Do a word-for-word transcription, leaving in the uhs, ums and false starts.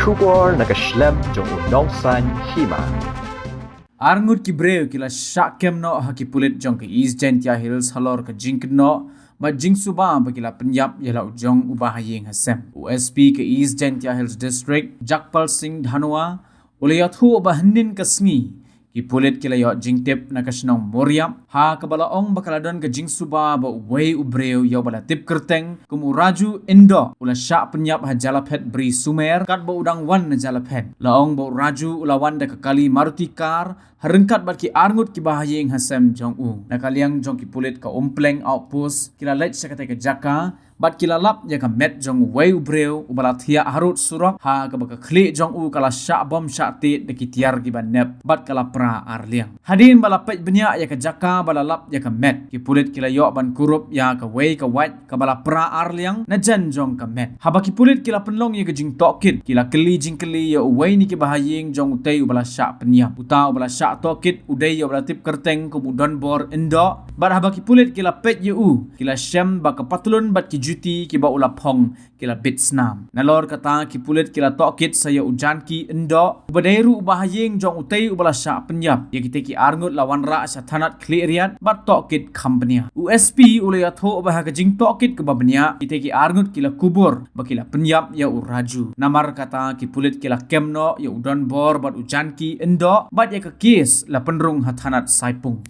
Khubor na ka shlem jong u Nongsaiñ Hima. Arngut ki briew ki la shah kem noh ha ki pulit jong ka East Jaintia Hills halor ka jingkynnoh bad jingsuba ba ki la pynïap ïa la u jong u bahaïing hasem. U S P ka East Jaintia Hills District, Jagpal Singh Dhanua, u la ïathuh ba hynnin ka sngi ki pulit ki la ïoh jingtip na ka shnong Moriap, ha kaba la ong ba ka la don ka jingsuba ba uwei u briew ïa uba la tip kyrteng kum u Raju Indo u la shah pynïap ha Jalaphet Bri Sumer, katba u dang wan na Jalaphet. La ong ba u Raju u la wan da ka kali Maruti car ha ryngkat bad ki arngut ki bahaïing hasem jong u. Na ka liang jong ki pulit ka Umpleng Outpost ki la leit sha katei ka jaka bad ki la lap ïa ka met jong uwei u briew uba la thiah harud surok, ha kaba ka khlieh jong u ka la shah bom shah tied da ki tiar kiba nep bad ka la pra ar liang. Hadien ba la peit bniah ïa ka jaka ba la lap ïa ka met, ki pulit ki la ïoh ban kurup ïa kawei ka wait kaba la pra ar liang na jan jong ka met. Haba ki pulit ki la pynlong ïa ka jingtohkit, ki la kylli jingkylli ïa uwei na ki bahaïing jong utei uba la shah pynïap. Uta uba la shah tohkit u dei ïa uba la tip kyrteng kum u Donbor Indo, bad haba ki pulit ki la peit ïa u, ki la shem ba ka patlun bad ki juti kiba u la phong ki la bit snam. Nalor kata ki pulit ki la tohkit sa ïa u Janki Indo, uba dei ruh u bahaïing jong utei uba la shah pynïap. Ïa kitei ki arngut la wanrah sha thanat Khliehriat bad tohkit kham bniah. U S P u la ïathuh ba ha ka jingtohkit kaba bniah, kitei ki arngut ki la kubur ba ki la pynïap ïa u Raju. Namar kata ki pulit ki la kem noh ïa u Donbor bad u Janki Indo bad ïa ka kes la pynrung ha thanat Saipung.